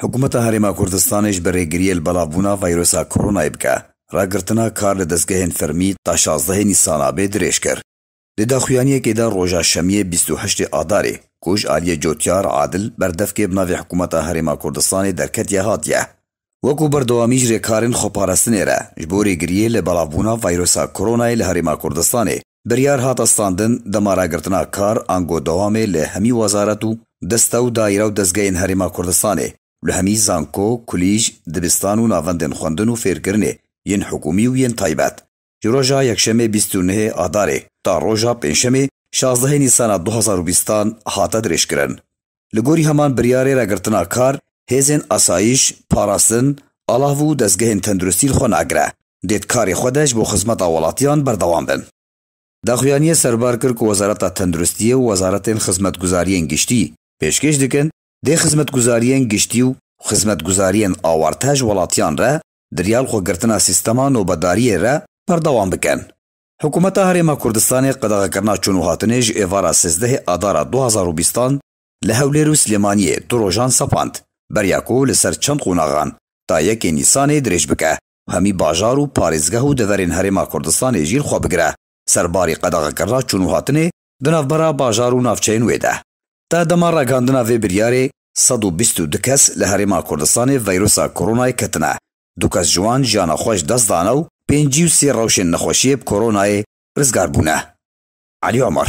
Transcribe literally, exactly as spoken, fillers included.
Hikûmeta Herêma Kurdistanê ji ber rêgiriyê li belavbûna vîrusa koronayê bike, ragirtina kar li dezgehên fermî ta şazdehê Nîsana bê dirêj kir. Di daxuyaniyekê de roja şemiyê bîst û heştê Adarê, ku ji aliyê Cotyar Adil berdevkê bi navê Hikûmeta Herêma Kurdistanê derketiye hatiye. Wekû berdewamî ji rêkarên xweparastinê re ji bo rêgiriyê li belavbûna vîrusa koronayê li Herêma Kurdistanê biryar hate standin dema ragirtina kar ango dewamê li hemî wezaret û deste û daîre û dezgehên Herêma Kurdistanê û li hemî zanko, kulîj, dibistan û navendên xwendin û fêrkirinê yên hikûmî û yên taybet. Ji roja yekşemê bîst û nehê Adarê ta roja pêncşemê şazdehê Nîsana du hazar û bîstan hate dirêjkirin. Li gorî heman biryarê ragirtina kar, hêzên asayîş, parastin, alav û dezgehên tenduristî li xwe nagire. Dê di karê xwe de ji bo xizmeta welatiyan berdewam bin. Daxuyaniyê serbar kir ku Wezareta Tenduristiyê û Wezaretên Xizmetguzariyên Giştî pêşkêş dikin, dê xizmetguzariyên giştî û xizmetguzariyên awarte ji welatiyan re di riya li xwe girtina sîstema nobedariyê re berdewam bikin. Hikûmeta Herêma Kurdistanê qedexekirina çûn û hatinê ji êvara sêzdehê Adara du hazar û bîstan li Hewlêr û Silêmaniyê du rojan sepand, beriya ku li ser çend qonaxan ta yekê Nîsanê dirêj bike û hemî bajar û parêzgeh û deverên Herêma Kurdistanê jî li xwe bigire. Serbarî qedexekirina çûn û hatinê di navbera bajar û navçeyên wê de. Ta dema ragihandina vê biryarê sed û bîst û du kes li Herêma Kurdistanê veyrusa koronayê ketine. Du kes ji wan jiyana xwe ji dest dane û pêncî û sê rewşên nexweşiyê bi koronayê rizgar bûne. Elî Omer.